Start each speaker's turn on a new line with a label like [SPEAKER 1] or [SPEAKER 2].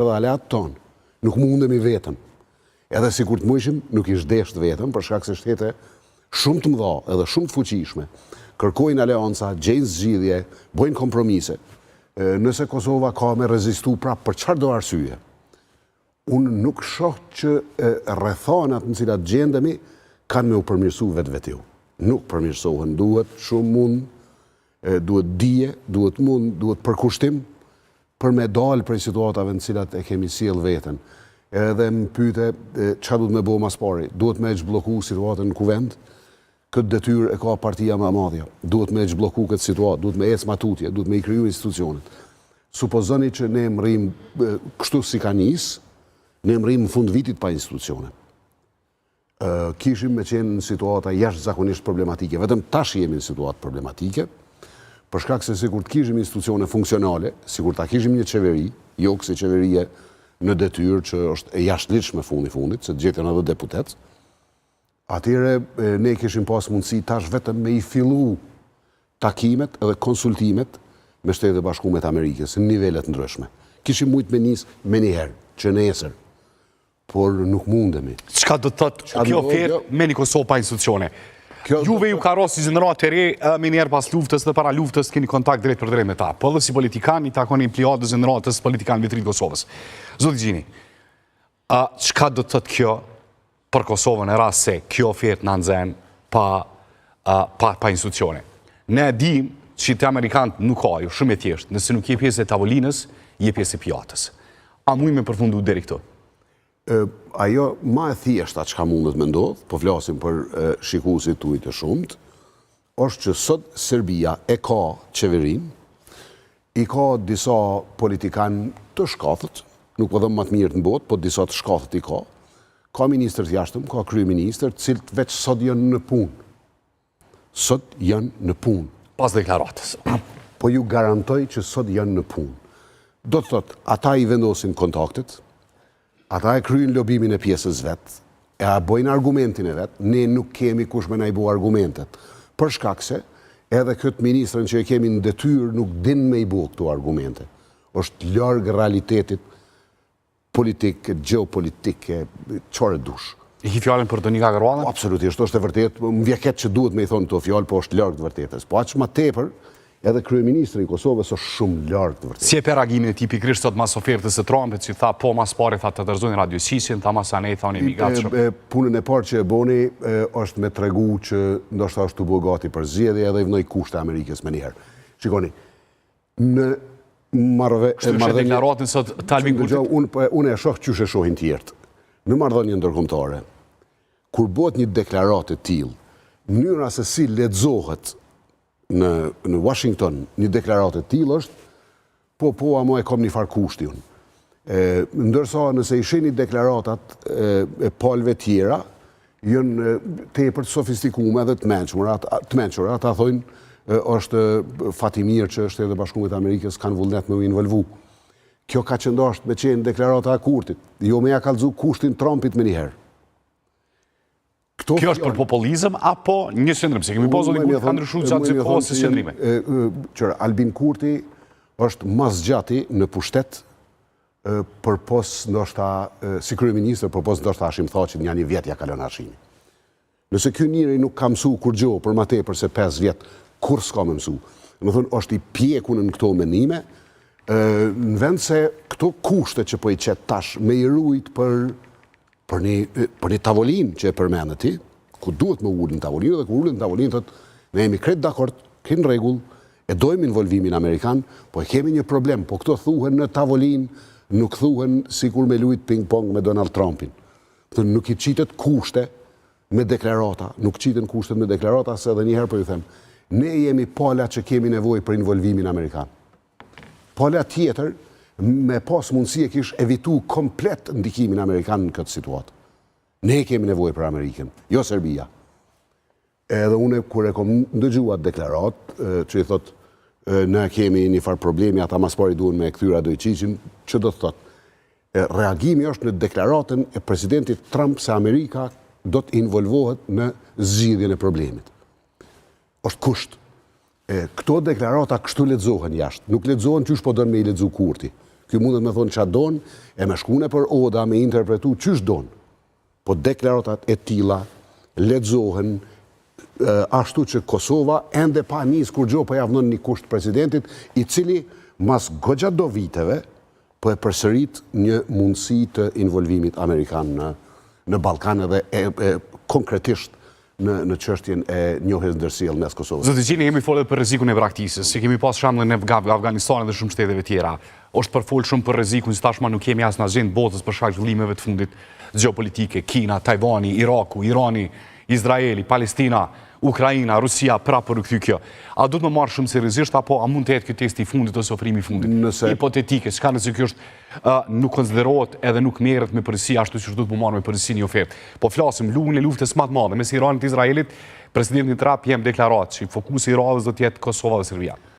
[SPEAKER 1] Edhe aleatët tonë. Nuk mundemi vetëm. Edhe sikur të mujshim, nuk ish desht vetëm, për shkak se shtete shumë të mëdha edhe shumë të fuqishme kërkojnë aleanca, gjejnë zgjidhje, bojnë kompromise. Nëse Kosova ka me rezistu prapë për çfarëdo arsye, unë nuk shoh që rrethanat në cilat gjendemi kanë me u përmirësu vetvetiu. Nuk përmirësohen, duhet shumë mund, duhet dije, duhet mund, duhet përkushtim, për me dalë prej situatave në cilat e kemi sjellë veten. Edhe më pyte çka duhet me bo ma s'pari. Duhet me e zhblloku situatën në Kuvend, këtë detyrë e ka partia ma e madhja. Duhet me e zhblloku këtë situatë, duhet me ecë ma tutje, duhet me i kriju institucionet. Supozoni që ne mrrijmë kështu si ka nis, ne mrrijmë në fund vitit pa institucione. Kishim me qenë në situata jashtëzakonisht problematike. Vetëm tash jemi në situatë problematike, për shkak se sikur të kishim institucione funksionale, sikur ta kishim një qeveri, jo kësi qeverie në detyrë që është e jashtëligjshme fundi fundit, se të gjithë janë edhe deputetë, atëherë ne kishim pas mundësi tash vetëm me i fillu takimet edhe konsultimet me Shtetet e Bashkume të Amerikës në nivele të ndryshme. Kishim mujtë me nis menjëherë, që nesër, por nuk mundemi.
[SPEAKER 2] Çka do të thotë kjo ofertë me një Kosovë pa institucione? Juve ju ka ra si gjeneratë e re, menjëherë pas luftës dhe para luftës keni kontakt drejtpërdrejt me ta. Po edhe si politikan i takoni plejadës gjeneratës politikanëve të ri të Kosovës. Zoti Gjini, a çka do të thotë kjo për Kosovën në rast se kjo ofertë na nxen pa pa pa institucione? Ne e dimë që te amerikanët nuk ka, jo shumë e thjeshtë, nëse nuk je pjesë e tavolinës, je pjesë e pjatës. A mujmë me përfundu deri këtu?
[SPEAKER 1] Ajo ma e thjeshta çka mundet me ndodhë, po flasim për shikuesit tuaj të shumtë, është që sot Serbia e ka qeverinë, i ka disa politikanë të shkathët, nuk po them ma të mirët në botë, po disa të shkathët i ka, ka ministër të jashtëm, ka kryeministër, të cilët veç sot janë në punë. Sot janë në punë.
[SPEAKER 2] Pas deklaratës.
[SPEAKER 1] Po ju garantoj që sot janë në punë. Do të thotë, ata i vendosin kontaktet, ata e kryjnë lobimin e pjesës vet, e a bojnë argumentin e vet, ne nuk kemi kush me na i bo argumentet. Për shkak se, edhe këtë ministrën që e kemi në detyrë nuk din me i bo këto argumente. Është larg realitetit politik, gjeopolitik, çfarë dush.
[SPEAKER 2] E ki fjalën për Donika
[SPEAKER 1] Gërvallën? Po, absolutisht, është e vërtetë, më vjen keq që duhet me i thonë këto fjalë, po është larg të vërtetës. Po aq ma tepër, edhe kryeministri i Kosovës është shumë larg të
[SPEAKER 2] vërtetës. Si e pe reagimin e tij pikërisht sot mas ofertës së Trumpit, që tha po mas pari tha të dorëzojnë Radoiçiqin, tha masanej tha unë jam i gatshëm.
[SPEAKER 1] Punën e parë që e boni është me tregu që ndoshta është tu bo gati për zgjedhje edhe i vnoi kushte Amerikës menjëherë. Shikoni, Në
[SPEAKER 2] marrëve Kështu e deklaratën sot të Albin
[SPEAKER 1] Kurtit? Unë po unë e shoh qysh e shohin tjerët. Në marrëdhënie ndërkombëtare, kur bëhet një deklaratë e tillë, mënyra se si lexohet në në Washington një deklaratë e tillë është po po ama e kam një farë kushti unë. E, ndërsa nëse i shihni deklaratat e, e palëve tjera, janë tepër të sofistikume dhe të mençura, të mençura, ata thonë është fat i mirë që Shtetet e Bashkume të Amerikës kanë vullnet me u involvu. Kjo ka qenë dashtë me qenë deklarata e Kurtit, jo me ja kallzu kushtin Trumpit menjëherë.
[SPEAKER 2] Këto Kjo është për populizëm apo një qëndrim? Se kemi po zotin Kurti ka ndryshu gjatë gjithë kohës si qëndrime.
[SPEAKER 1] Qyre, Albin Kurti është ma s'gjati në pushtet përpos ndoshta si kryeministër, përpos ndoshta Hashim Thaçit, nja një vjet ja kalon Hashimi. Nëse ky njeri nuk ka mësu kurgjo për ma tepër se 5 vjet, kurrë s'ka me mësu. Domethënë, është i pjekun në këto menime, në vend se këto kushte që po i qet tash me i rujt për për një, për një tavolinë që e përmende ti, ku duhet me u ulë në tavolinë dhe ku ulet në tavolinë thotë ne jemi krejt dakord, krejt në rregull, e dojmë involvimin amerikan, po e kemi një problem, po këto thuhen në tavolinë, nuk thuhen sikur me lujt ping-pong me Donald Trumpin. Të nuk i qitet kushte me deklarata, nuk qiten kushtet me deklarata, se edhe njëherë po ju them, ne jemi pala që kemi nevojë për involvimin amerikan. Pala tjetër, me pas mundësi e kish evitu komplet ndikimin amerikan në këtë situatë. Ne kemi nevojë për Amerikën, jo Serbia. Edhe une, kur e kom ndëgju atë deklaratë, që i thot, ne kemi një farë problemi, ata mas pari duhen me e kthy Radoiçiqin, që do të thot? Reagimi është në deklaratën e presidentit Trump se Amerika do të involvohet në zgjidhjen e problemit. është kusht. E, këto deklarata kështu lexohen jashtë, nuk lexohen qysh po don me i lexu Kurti. Ky mundet me thonë ça don, e me shku nëpër oda me interpretu qysh don. Po deklaratat e tilla lexohen ashtu që Kosova ende pa nis kurgjo po ja vnon një kusht presidentit, i cili mas goxha do viteve po e përsërit një mundësi të involvimit amerikan në në Ballkan edhe e, e konkretisht në në çështjen e njohjes ndërsjellë mes Kosovës.
[SPEAKER 2] Zoti Gjini, jemi folë për rrezikun e braktisjes, si kemi pas shembullin në Afganistan dhe shumë shteteve tjera. Është përfol shumë për rrezikun se tashmë nuk kemi as në agjendë botës për shkak zhvillimeve të fundit gjeopolitike, Kina, Tajvani, Iraku, Irani, Izraeli, Palestina, Ukraina, Rusia, prapë për kthy kjo. A duhet më marrë shumë seriozisht apo a mund të jetë ky testi i fundit ose ofrimi i fundit?
[SPEAKER 1] Nëse
[SPEAKER 2] hipotetike, çka nëse kjo është uh, nuk konsiderohet edhe nuk merret me përgjegjësi ashtu siç duhet më marrë me përgjegjësi një ofertë. Po flasim lugun e luftës më të madhe mes Iranit dhe Izraelit, presidenti Trump jep deklaratë që fokusi i radhës do të jetë Kosova dhe Serbia.